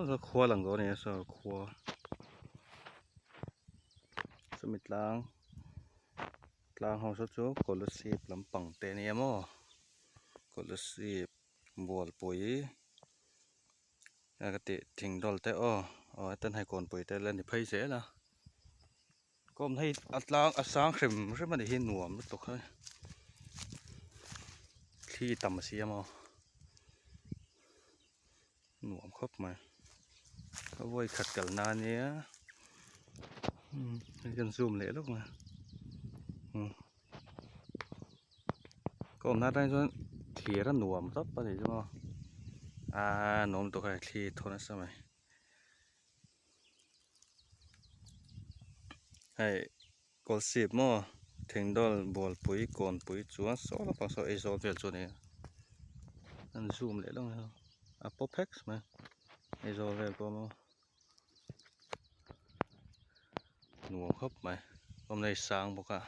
ສະຄົວຫຼັງໂຕນີ້ ສະຄົວ ສະມິດລາງ ລາງເຮົາສະໂຈ ກົນລະຊີບ ລຳປັງເຕນຽມ ກົນລະຊີບ ບວນປຸຍ ອາກະຕິ ທິງດອນແຕອໍ ເອີ ເຕັ້ນໄຮກອນປຸຍແຕ່ແລນໄພເສລະ ກໍໃຫ້ອັດລາງ ອັດສາງເຂັມ ເຂັມມັນໄດ້ເຫັນໜວມຕົກເຮີຍ ທີ່ຕຳມາເສຍມາ ໜວມຄັບມາ ເຂົາໄວ້ຂັດກັນນານເນຍ ອືມ ໃຫ້ກັນຊູມເລລົກມາ ອືມ ກໍນາໄດ້ຈະເທລະໜວມຕັບປະເດຈະມາ ອາ ໜວມຕົກໃຫ້ເທໂທນະສະໄໝ ໃຫ້ກົນຊີບມໍ ເທັງດອນ ບວນປຸຍ ກອນປຸຍ ຈວນ ຊໍລະປັງ ຊໍເອຊໍແວນ ຈວນເອ ອັນຊູມເລລົງ ອາ ໂປເພັກມາ ເອຊໍແວນກໍມາ ໜວມຄັບມາ ກໍໄດ້ສ້າງບໍ່ກະ